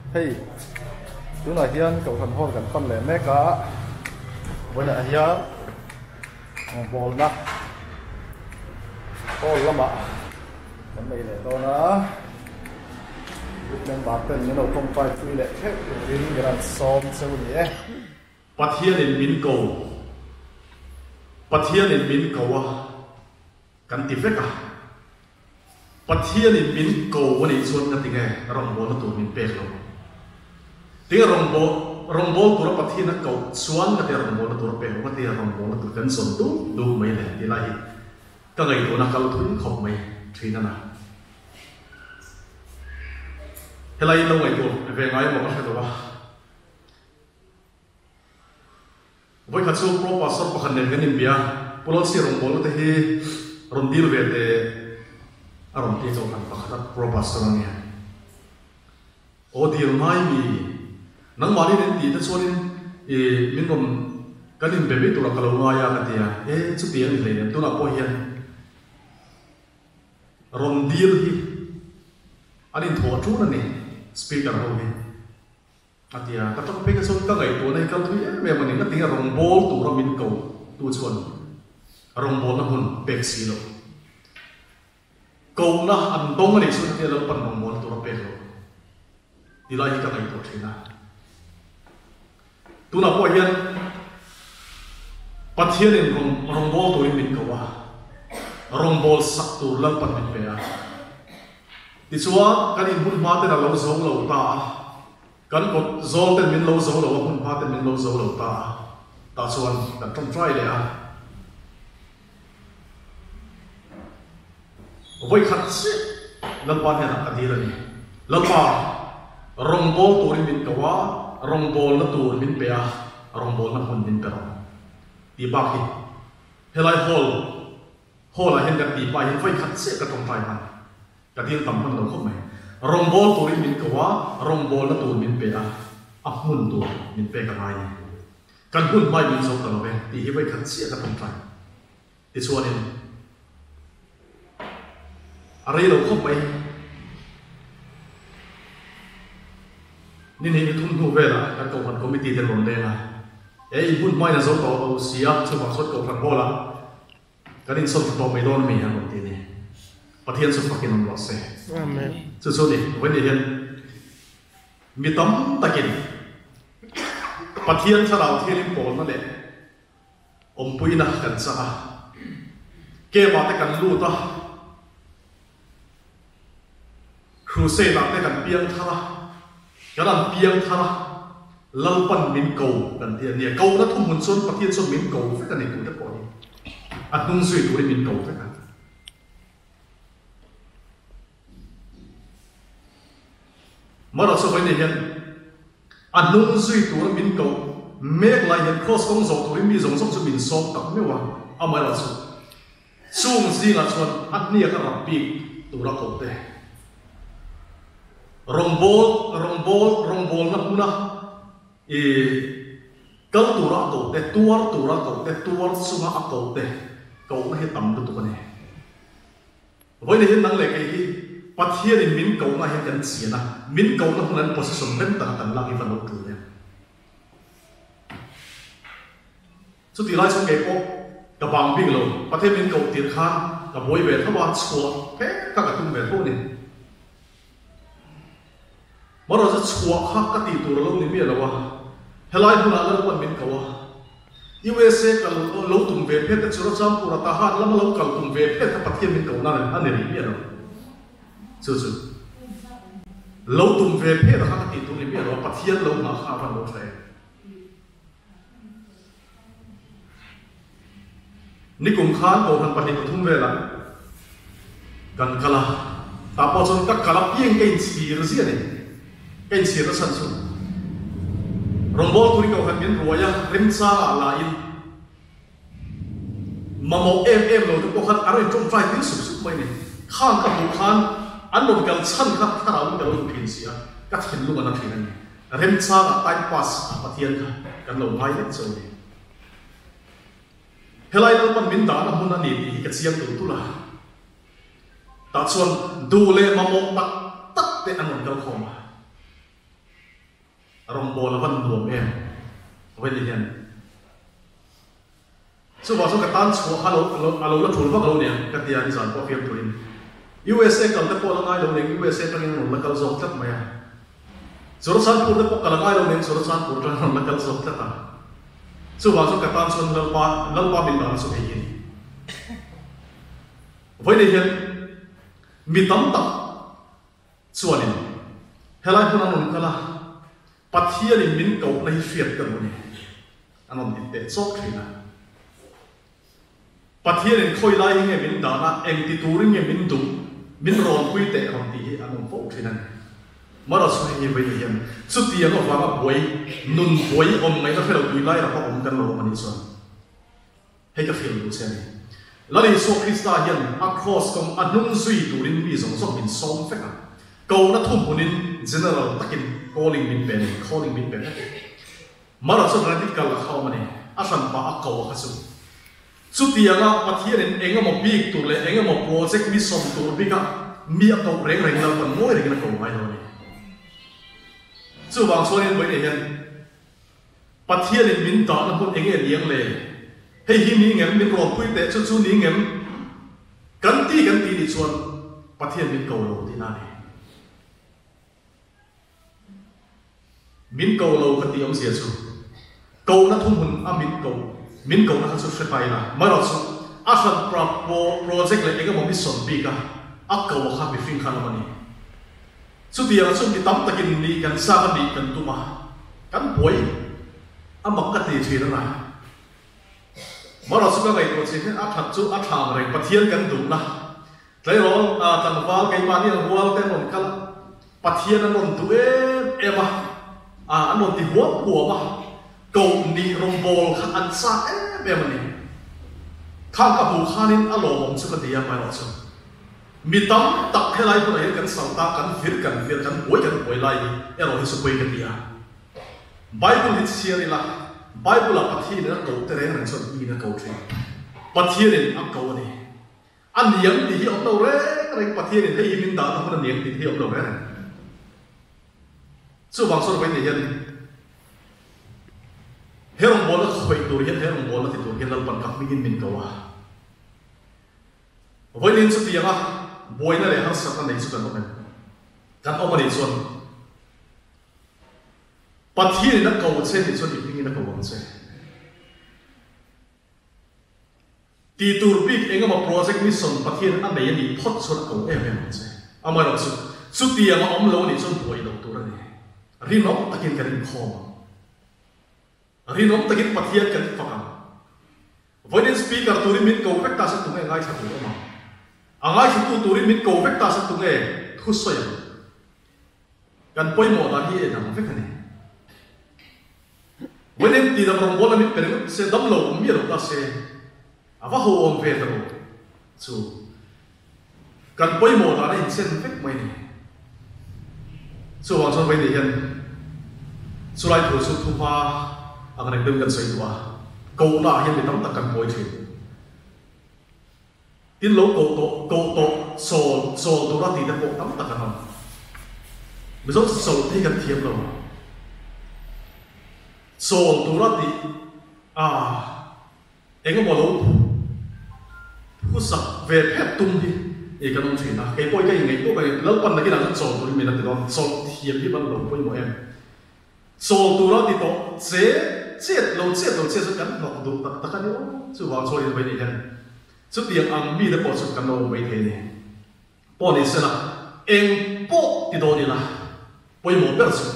Hei tunah hian kohhran hall kan pan leh mek a, vawiinah hian bawlna hall lamah kan nei leh dawn a, group member ten min lo tawngtai pui leh theuh turin kan han sawm cheu a ni e. Pathianin min ko, Pathianin min ko a. Kan ti vek a, Pathianin min ko a nih chuan ka ti nge rawngbawlna tur min pek lo. Tinge rawngbâwl rawngbâwl tura Pathian a koh chuan ka tia rawngbawlna tur a pek lo, ka tia rawngbawlna tur kan zawn duk duk mai le tih lai hi ka ngaihtuahna kal thui khawp mai thin a na. Helai in lo ngaihtuah ve ngai emaw ka hre lo a. Vawikhat chu Pro Pastor pakhat nen kan inbia, Pu Lalsi rawngbawlna te hi rawn dil ve teh a rawn ti chauh han pakhat a, Pro Pastor a nia. Aw dil ngai mi, nangmahni nen tih te chuanin i min rawn kan inbe mai turah ka lo ngai a ka ti a, e chuti a ni hleinem tunah pawh hian rawn dil hi an inthawh ṭun a ni Speaker ho hi. A ti a, ka tawng phei kha chuan ka ngaihtuahna hi kal thui em em a ni, ngatinge rawngbâwl tura min ko tu chuan rawngbâwlna hmun pek si lo. Kohna an dawng a nih chuan hetia Lalpan rawngbâwlna tura pek lo ti lai hi ka ngaihtuah thin a. Tunah pawh hian Pathianin rawngbâwl turin min ko a, rawngbâwl sak tur Lalpan min pe a. Tichuan, kan inhmun hma ten a lo zo lo ta a, kan kawt zawl ten min lo zo lo a, hmun hma ten min lo zo lo ta a, tah chuan kan tawngtai leh a. Vawikhat chiah Lalpa hnenah ka dil a ni. Lalpa, rawngbâwl turin min ko a, rawngbâwlna tur min pe a, rawngbâwlna hmun min pe rawh. Tih bak hi helai hall Hall ah hian kan tih pah hian vawikhat chiah ka tawngtai hman. Ka dil tam hman lo khawp mai. Rawngbâwl turin min ko a, rawngbâwlna tur min pe a, a hmun tur min pek a ngai ni. Kan hun hmai min zo ta lo ve tih hi vawikhat chiah ka tawngtai. Tichuanin a rei lo khawp mai. Ni hnih ni thum hnu velah kan Kohhran Committee ten rawn leng a, E in hun hmain a zo tawh lo si a, chuvang chuan Kohhran Hall ah Kan insawn tha tawh mai dawn ami an rawn ti a ni. Pathian chu fakin awm rawh se. Amen. Chu chu ni, vawiin hian mi tam takin Pathian thlarau thianin pawlna leh awmpuina kan chang a, camp ah te kan lut a, Crusade ah te kan piang thar a, kan an piang thar a, Lalpan min ko kan ti a nia. Kohna thuhmun chuan Pathian chuan min ko vek a ni tute pawh hi a hnung zui turin min ko vek a. Mara chu vawiin hian a hnung zui tura min ko mek lai hian Kraws kawng zawh turin mi zawng zawng chu min sawm tak meuh a, amaherawhchu Chung zingah chuan a hniak a rap bik tura koh te, rawngbâwl, rawngbâwl, rawngbâwlna hmuna i kal tura a koh te, tuar tura a koh te, tuar chunga a koh te, kohna hi tam lutuk a ni. Vawiin hian nang leh kei hi Pathianin min kohna hian kan chian a, min kohna hmun an position rem taka kan lak hi va lo tul em? Chutih lai chuan kei pawh ka bang bik lo, Pathian min koh tir khan ka buai ve tho a, chhuah phet kha ka tum ve tho a ni. Marawh chu chhuah kha ka tih tur a lo ni miah lo a, helai hmunah Lalpan min ko a, USA kal lo tum ve phet te Churachandpur a Tahan lama lo kal tum ve phet kha Pathian min ko nan a ni rih miah lo. Chu chu lo tum ve phet a kha ka tih tur ni miah lo a, Pathian lo nghah kha a van lo tha em. Nikum khan Kohhran 2 3 velah kan kal a, tah pawh chuan ka kal apiang ka inchhir ziah a ni. Ka inchhir na chhan chu rawngbâwl turin Kohhran min ruai a, remchangah lahin mamawh em em lo te pawh khan an rawn inṭawngṭai tir sup sup mai a ni. Khang ka hmuh khan an rawn kal chhan kha thlarauin ka lo hmu thin si a, ka thinlung a na thin a ni. Remchangah time pass ah Pathian kha kan lo ngai lek chauh a ni. Helai Lalpan min dahna hmun a ni tih hi ka chiang tul tul a. Tah chuan duh leh mamawh tak tak te an rawn kal khawm a. Rawngbawl a van nuam em Vawini hian. Chuvang chuan ka tan chhuah kha lo a lo la tul vak lo niang ka ti a, nizan pawh fiam turin USA kal te pawh la ngai lo niang USA atangin an rawn la kal zawk tlat mai a. Churachandpur te pawh ka la ngai lo niang Churachandpur atangin an rawn la kal zawk tlat a. Chuvang chuan ka tan chuan Lalpa Lalpa min dahna chu hei hi a ni. Vawiin hian mi tam tak Chuanin, helai hmun an rawn kal a, Pathianin min kohna hi hriat ka duh a ni, an rawn ti teh chawk thin a. Pathianin khawi lai hi nge min dan a, eng ti turin nge min duh, min rawn pui teh rawn tih hi an awm fo thin a ni. Mara chu hei hi vawiin hian chutiang avanga buai, nun buai awm ngaihna hre lo tui lai rapa awm kan lo awm a nih chuan, Hei ka hrilh duh che a ni. Lal Isua Krista hian a kraws kawng a hnung zui turin mi zawng zawng min sawm vek a. Kohna thuhmunin general takin calling min pe a ni, calling min pe vek. Mara chuan radical a kha awm a ni, a hranpa a ko a kha chu. Chutianga Pathianin eng emaw bik tur leh eng emaw project mi sawm tur bika mi a koh reng reng Lalpan ngawi rengin a ko ngai lo a ni. Chuvang chuanin vawiin hian Pathianin min dahna hmun eng nge niang le? Hei hi ni ngem? Min rawnpui teh chu chu ni ngem? Kan ti kan ti nih chuan Pathian min ko lo tihna a ni. Min ko lo ka tih awmzia chu kohna thuhmun a min ko min kohna kha chu hre ta ila. Marawh chu a hran project leh eng emaw mission bik a a ko a kha mihring khan awm a ni. Chutiang chu mi tam takin nih kan chak a nih kan tum a, kan buai a mak ka ti thin a na. Marawh chu ka ngaihtuah chin hian a that chu a tha ang reng Pathian kan duhna tleirawl tlangval keimahni ang rual te an rawn kal a, Pathian an rawn duh em em a, an rawn ti huam huam a, koh nih rawngbawl kha an chak em em a ni. Khang ka hmuh khanin a lawmawm chu ka ti a, marawh chu. Mi tam tak helai hunah hian kan salta, kan vir kan vir, kan buai kan buai lai hi erawh hi chu pawi ka ti a. Bible hi chhiar ila, Bible-ah Pathianin a ko te reng reng chuan miin a ko thin. Pathianin a ko a ni. A niang tih hi a awm lo reng reng, Pathianin hei hi min dahna hun a niang tih hi a awm lo reng reng. Chuvang chuan vawiin hian he rawngbawlna khawih tur hian, he rawngbawlna ti tur hian Lalpan ka hmingin min ko a. Vawiin chutianga buaina leh harsatna nei chu kan awm em? Kan awm a nih chuan Pathianin a ko che nih chuan i hmingin a ko ang che. Tih tur bik engemaw project mission Pathian a nei a nih phawt chuan a ko em em ang che. Amaherawhchu, chutianga awm lo a nih chuan buai loh tur a ni. Rinawm takin kan inkhawm ang. Rinawm takin Pathian kan fak ang. Vawiin Speaker turin min ko vek ta se tunge ngaithla tur awm ang? A ngaithlatu turin min ko vek ta se tunge thu sawi ang? Kan pawimawh dan hi en ang vek a ni. Vawiin tidam rawngbawlna min pe ringawt se, damlo awm miah lo ta se, a va ho awm ve ta lo chu kan pawimawh dan a inchen vek mai a ni. Chuvang chuan vawiin hian chulai thu chu thuhma ang reng deuhin kan sawi duh a, kohna ah hian mi tam tak kan buai thin. Tin lo koh tawh, koh tawh, chawl, chawl tura tih te pawh tam tak an awm. Mizo chu chawlh te hi kan thiam lo. Chawl tura tih a Eng emaw lo phusak ve phet tum hi i kan awm thin a, kei pawh hi ka ingaih tawk a ni. Lalpan nakinah chuan chawl turin min a ti dawn, chawlh thiam hi ban lo pawimawh em? Chawl tura ti tawh che chet lo chet lo che chu kan hnawk duh tak tak a ni aw, chuvang chuan in vawiin hian chutiang ang mite pawh chu kan lo awm mai thei a ni. Pawh ni sela eng pawh ti dawn ila pawimawh ber chu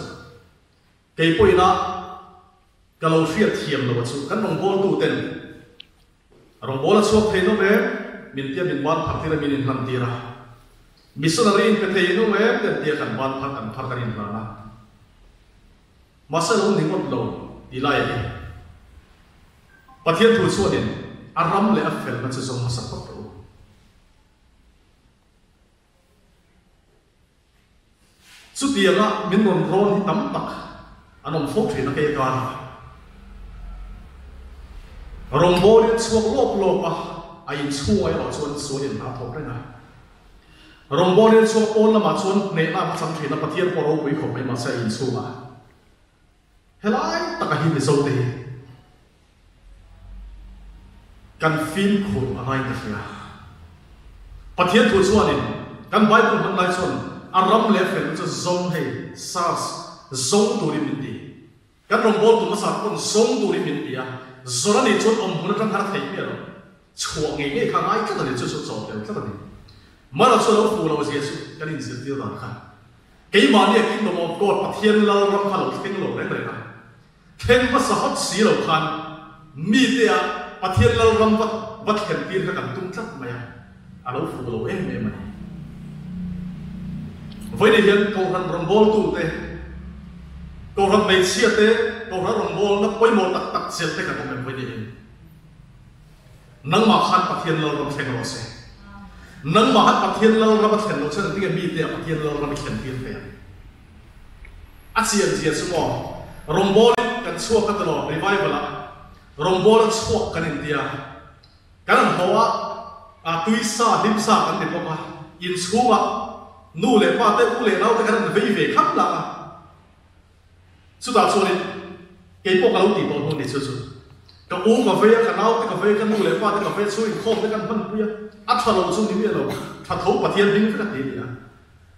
Kei pawhin a ka lo hriat thiam lo a chu kan rawngbawltu ten rawngbawla chhuak thei nawm em min tia min ban phar tir a min inhlan tir a, missionary in pe thei nawm em ten tia kan ban phar kan phar kan inhlan a, mahse lo ni ngawt lo ti lai a hi Pathian thu chuanin a ram leh a felna chu zawng hmasa phawt rawh u. Chutianga min rawn rawn hi tam tak an awm fo thin a kei karah. Rawngbawlin a chhuak lawp lawp a, a inchhungah erawh chuan sual in hna a thawk reng a. Rawngbawlin a chhuak pawn lamah chuan hnehna a va chang thin a, Pathian pawh ropui khawp mai mahse a inchhungah. Helai taka hi Mizote hi kan fimkhur a ngaiin ka hria. Pathian thu chuanin kan Bible hman lai chuan a ram leh a felna chu zawng hei, search, zawng turin min ti. Kan rawngbâwl tum hmasa pawn zawng turin min ti a, zawr a nih chuan awm hmun aṭang har theih miah lo. Chhuah ngei ngei kha ngai tlat a ni, chu chu chaw tel tlat a ni. Mara chu a lo fuh lo zia chu kan inzirtir dan kha. Keimahni a Kingdom of God, Pathian Lal ram kha lo thleng lo reng reng a. Thleng hmasa hawt si lo khan mite ah Pathian Lal ram va va thlen tir kha kan tum tlat mai a, a lo fuh lo em em a ni. Vawiin hian Kohhran rawngbawltute, Kohhran hmeichhia te, Kohhran rawngbawlna pawimawh tak tak chelh te kan awm em vawiin hian? Nangmah khan Pathian Lal ram thleng rawh se. Nangmah khan Pathian Lal ram a thlen loh chuan engtinge mite ah Pathian Lal ram i thlen tir thei ang? A chian zia chu maw, rawngbawlin kan chhuak a tilo, revival ah rawngbawla chhuak kan intia, kan han haw a, a tui sa, hlim sa kan ni bawk a, inchhungah nu leh pa te, u leh nau te kan han vei ve khap lak a, Chutah chuanin kei pawh ka lo tih tawh hnu ni chu chu ka u ka vei a, ka nau te ka vei a, ka nu leh pa te ka vei a, chhung inkhawm te kan hmanpui a, a tha lo chu ni miah lo, tha tho Pathian hming vek a ti a ni a.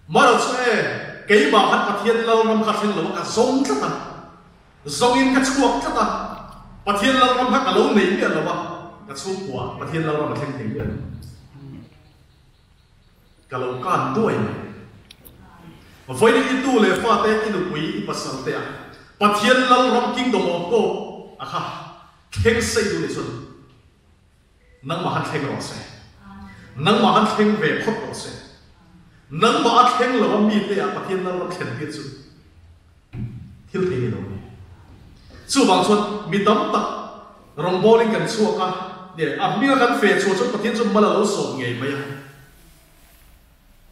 Mara chu e, keimah khan Pathian Lalram kha thleng lo a, ka zawng tlat a, zawngin ka chhuak tlat a, Pathian Lalram kha ka lo nei miah lo a, ka chhungkua Pathian Lalram a thleng thei miah lo. Ka lo kan duai mai. Vawiin i tu leh fate, i nupui, i pasal te a Pathian Lalram Kingdom of God a kha thleng sei duh nih chuan nangmah han thleng rawh se. Nangmah han thleng ve phawt rawh se. Nangmah a thleng lo a mite ah Pathian Lalram thlen tir chu thil thei ni lo a ni. Chuvang chuan mi tam tak rawngbawlin kan chhuak a, nge a hminga kan fe chhuah chuan Pathian chu mal a lo sawm ngei mai a.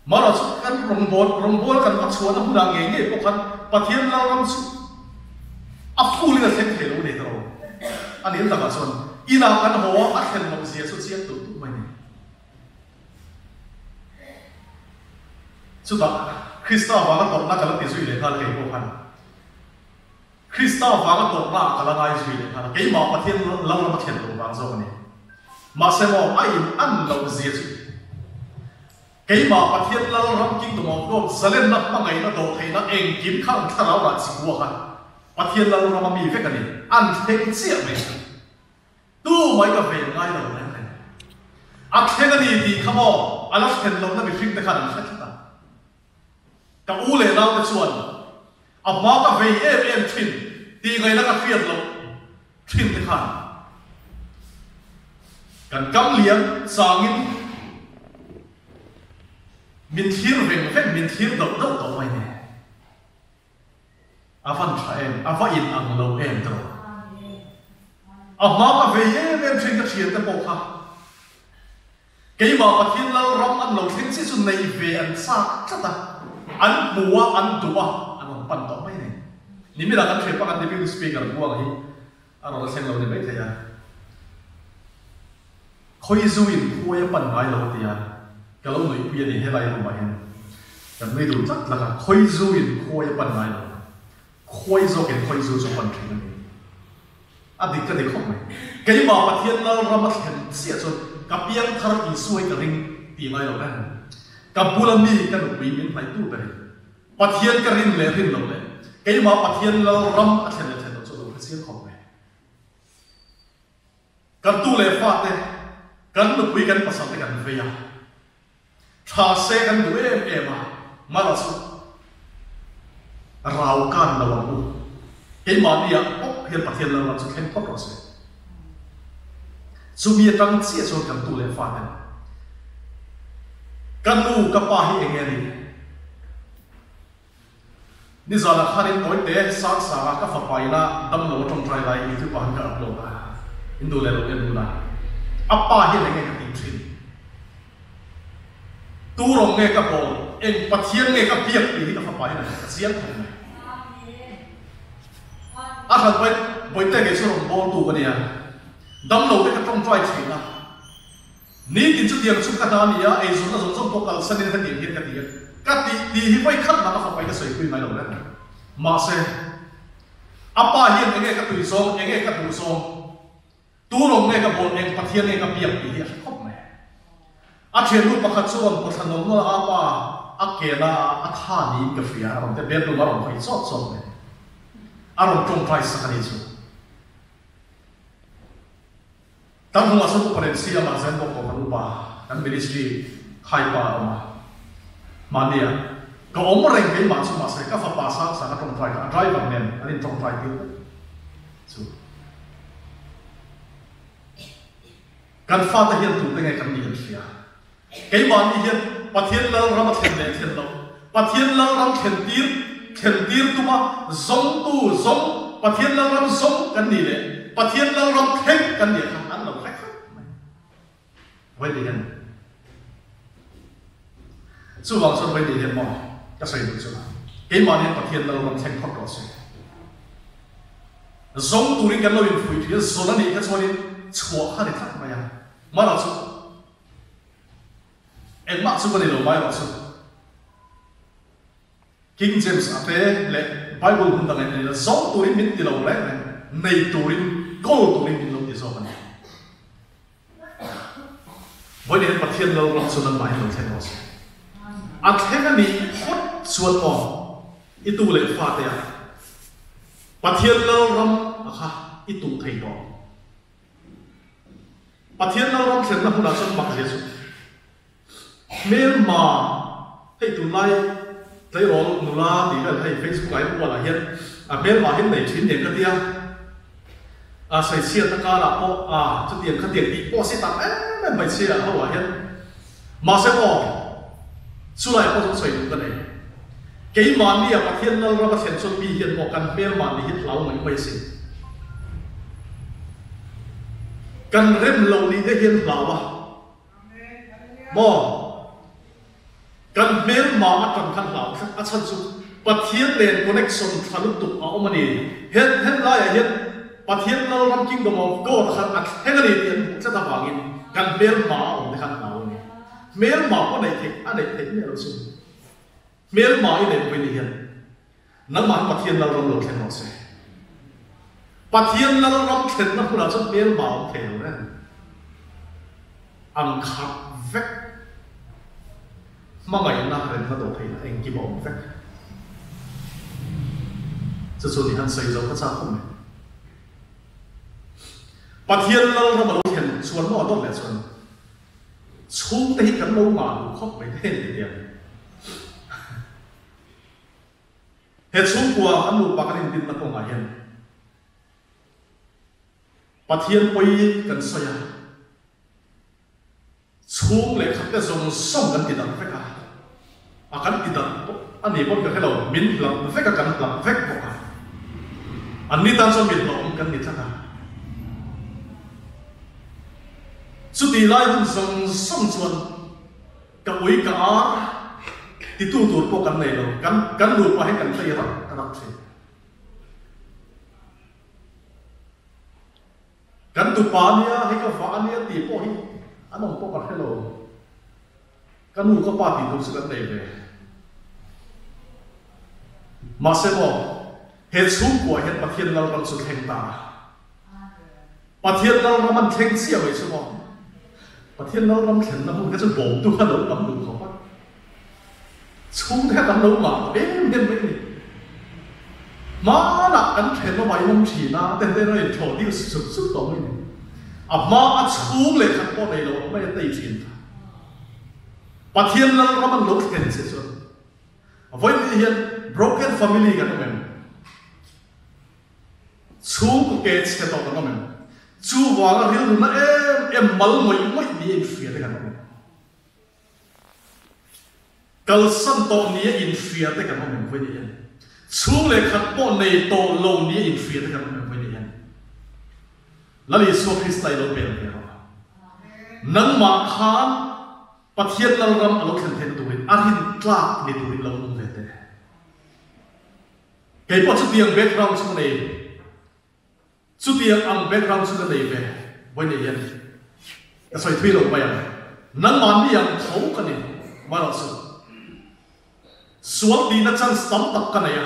Mara chu kan rawngbâwl, rawngbâwl kan va chhuahna hmunah ngei ngei pawh khan Pathian Lalram chu a full-in a thleng thei lo nei ta lo. A nih takah chuan inah kan haw a, a thlen loh zia chu chiang tulh tulh mai a ni. Chutah Krista vanga tawrhna ka la ti zui leh nghal kei pawh khan Krista vanga tawrhna ah ka la ngai zui leh nghal a, keimah Pathian Lalram a thlen loh vang zawk a ni. Mahse maw a in an loh zia chu keimah Pathian Lalram Kingdom of God zalenna hmangaihna dawhtheihna engkim kha an thlarau rah chikua kha Pathian Lalram a mi vek a ni, an thleng chiah mai chu. Tu mai ka ven ngai lo reng reng. A thleng a ni tih kha maw a la thlen lohna mihring te khan an hre tlat a. Ka u leh nau te chuan a hma ka vei em em thin tih ngaihna ka hriat loh thin te khan kan kam liam changin min thlir veng veng, min thlir dauh dauh tawh mai ni. A van tha em, a va in ang lo em tawh. A hma ka vei em em thin ka thian te pawh kha keimah Pathian Lal ram an lo thleng chiah chu nei ve an chak tlat a, an hmu a, an duh a, an rawn pan tawh mai a ni. Niminah kan thian pakhat Deputy Speaker Buanga hi a rawn la thleng lo ni maithei a. Khawizu in khuai a pan ngai lo a ti a, ka lo nuihpui a ni helai room ah hian kan nui dun tlat tlat a, Khawizu in khuai a pan ngai lo, khuai zawk in khawizu chu a pan thin a ni. A dik ka ti khawp mai. Keimah Pathian Lal ram a thlen chiah chuan ka piang thar Isua hi ka ring tih ngai lo reng. Ka bula mi ka nupui min hnaihtu ber hi Pathian ka rin leh rin loh leh keimah Pathian Lal ram a thlen leh thlen loh chu a lo hrechiang khawp mai. Kan tu leh fate, kan nupui kan pasal te kan vei a, tha se kan duh em em a, mara chu rau kan lo ang u. Keimahni ah bawk hian Pathian Lalram chu thleng phawt rawh se. Chumi atang chiah chuan kan tu leh faten ka nu ka pa hi enge a nih? Nizanah khan in tawi te sang sang a ka fapa ina damlo a tawngtai lai youtube ah han ka upload a, in duh leh lo en ula. A pa hian enge ka tih thin? Tu rawng nge ka bawl, eng Pathian nge ka biak tih hi ka fapa hian a hre chiang khawp mai. A hran pawhin Bawihte kei chu rawn bawl tu ka nia, damlo te ka tawngtai thin a. Nitin chutiang chu ka hna a ni a, eizawnna zawng zawng pawh kalsanin hetiang hian ka ti a, ka tih tih hi vawi khat mah ka fapa in a sawipui ngai lo reng. Mahse, A pa hian enge ka tui zawng, enge ka duh zawng, tu rawng nge ka bawl, eng Pathian nge ka biak tih hi a hre khawp mai. A thiannu pakhat chu rawn pawthla nawlh nawlh a, a pa a ke la a, a tha niin ka hria, a rawn ti a, bedroom a rawn hawi chawt chawt mai. A rawn tawngtai sak a ni chu. Kan hnungah chuan upa lem si amah zen bawk kan upa kan ministry khai pa a awm a, mahnia ka awm reng keimah chu mahse ka fapa sang sang a tawngtai kha a driver nen an in tawngtai tir vek chu. Kan fate hian tute nge kan nih an hria. Keimahni hian Pathian Lalram a thlen leh thlen loh, Pathian Lalram thlen tir thlen tir tuma zawngtu zawng, Pathian Lalram zawng kan nih leh Pathian Lalram thleng kan nih kha an lo hre khawp mai. Vawi hian chuvang chuan vawi hian maw ka sawi duh chu keimahni hian Pathian Lalram thleng phawt rawh se. Zawng turin kan lo infuih thin a, zawn a nih kha chuanin chhuah kha a ni tlat mai a, mara chu Engmah chu ka ni lo mai rawh chu. King James a te leh Bible hmun dang en ila zawng turin min ti lo reng reng, nei turin, kawl turin min lo ti zawk a ni. Vawiin hian Pathian lo ram chu nangmahin lo thleng rawh se. A thleng a nih phawt chuan maw i tu leh fate ah Pathian Lalram a kha i tuh thei tawh. Pathian Lalram thlenna hmunah chuan mak zia chu hmelma hei tunlai tleirawl nula tih vel hei Facebook ah hian ualah hian a hmelma hian nei thin nen ka tia a sawichhiatna karah pawh a chutiang khatiang tih pawh a si tak em em hmeichhia ho ah hian mahse maw chulai pawh chu sawi duh ka nei keimahnia Pathian Lalram a thlen chuan mi hian maw kan hmelma nih hi hlau mai mai a sin. Kan rem lo nih te hian hlau a maw? Kan hmelma atang khan hlau tlat a chhan chu Pathian nen connection tha lutuk a awm a ni. He helaiah hian Pathian Lalram Kingdom of God khan a thleng a ni tih an hmuh tlat avangin kan hmelma a awm te khan hlau a ni. Hmelma pawh neih theih a neih theih miah lo chu. Hmelma i neih pawhin hian Nangmah hi Pathian Lalram lo thleng rawh se. Pathian Lalram thlenna hmunah chuan hmelma a awm thei lo reng. Ang khat vek. Hmangaihna remna dawh theihna engkim a awm vek. Chu chu ni han sawi zo ka chak khawp mai. Pathian Lalram a lo thlen chuan maw a dawt leh chuan chhungte hi kan lo ngah duh khawp mai te ni tiang. He chhungkua kan nupa kan indinna kawngah hian Pathian pawi kan sawi a, chhung leh khatte zawng zawng kan ti darh vek a, a kan ti darh pawh a ni pawn ka hre lo, min hlap vek a, kan hlap vek bawk a, anni tan chuan min hlauhawm kan ni tlat a. Chutih lai hun zawng zawng chuan Ka ui ka ar titu tur pawh kan nei lo, kan kan nupa hi kan tlei rak rak thin. Kan tupa ania, hei ka vah ania tih pawh hi an awm pawh ka hre lo. Ka nu ka pa tih tur chu kan nei ve. Mahse maw, he chhungkuah hian Pathian Lalram chu thleng ta a. Pathian Lalram an thleng chiah mai chu maw? Pathian Lalram thlenna hmun kha chu bawmtu kha lo tam duh khawp a, chhungte kha kan lo ngah ta em em mai a ni. Hmanah kan then a vai awm thin a, ten ten a inthlawh dil sup sup tawh mai a ni. A hma a chhung leh khat pawh nei lo ang mai a tei thin kha. Pathian Lalram an lo thlen chiah chuan vawiin hian broken family kan awm em? Chhung ke chhe tawh kan awm em? Chuvanga rilru na em em mal ngawih ngawih ni a inhria te kan awm em? Kalsan tawh ni a inhria te kan awm em vawiin hian? Chhung leh khat pawh nei tawh lo ni a inhria te kan awm em vawiin hian? Lal Isua Krista i lo peng ve rawh. Nangmah khan Pathian Lalram a lo thlen theihna turin a rintlak ni turin lo nung ve teh. Kei pawh chutiang background chu ka nei, chutiang ang background chu ka nei ve, vawiin hian ka sawi thui lo mai ang. Nangmah mi ang tho ka ni, amaherawhchu sual tihna chance tam tak ka nei a.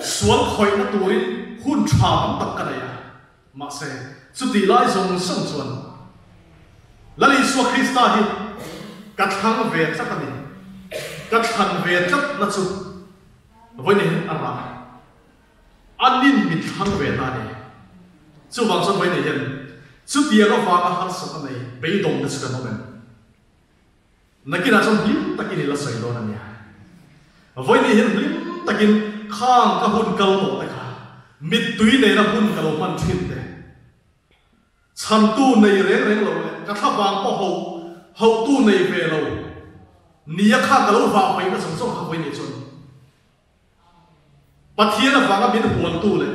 Sual khawihna turin hun tha tam tak ka nei a, mahse chutih lai zawng zawng chuan Lal Isua Krista hi ka thlang ve tlat a ni. Ka thlan ve tlatna chu vawiin hian a rah. A nin min thlang ve ta a ni. Chuvang chuan vawiin hian chutiang avanga harsatna nei beidawng te chu kan awm em? Nakinah chuan hlim takin i la sawi dawn a nia. Vawiin hian hlim takin khang ka hun kal tawh te kha mittui nena hun ka lo hman thin te, chhantu nei reng reng lo leh ka thlavang pawh ho hotu nei ve lo nia kha ka lo vah vaihna zawng zawng kha vawiin chuan Pathian avanga min hualtu leh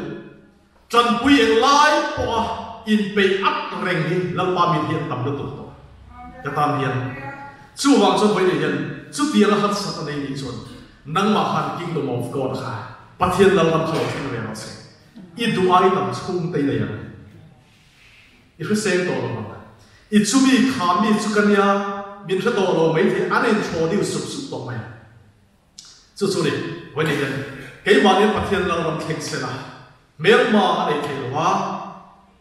tanpui eng lai pawha inpeih at reng hi Lalpa min hi an tam lutuk tawh ka tan hian. Chuvang chuan vawiin hian chutiang a harsat a nei nih chuan nangmah khan Kingdom of God kha Pathian Lalram kha lo thleng ve rawh se. I duh ai tam chhungte i nei ang. I hriseng tawh lo ang. I chumi kha mi chu ka nia min hre tawh lo maithei an inthawdiu sup sup tawh mai ang. Chu chu ni, vawiin hian keimahnian Pathian Lalram thleng sela hmelma a nei thei lo a,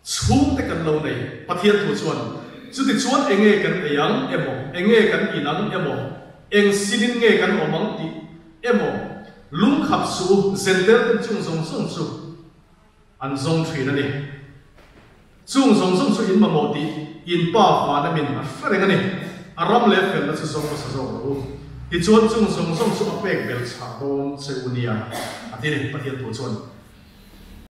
chhungte kan lo nei. Pathian thu chuan, Chutichuan enge kan ei ang emaw, enge kan in ang emaw, eng sinin nge kan awm ang tih emaw, lungkhap suh u, zentel ten chung zawng zawng chu an zawng thin a ni. Chung zawng zawng chu in mamawh tih in Pa vana min a hre reng a ni. A ram leh felna chu zawng hmasa zawk rawh u. Tichuan chung zawng zawng chu a pek belh chhah dawn che u nia, a ti a ni Pathian thu chuan.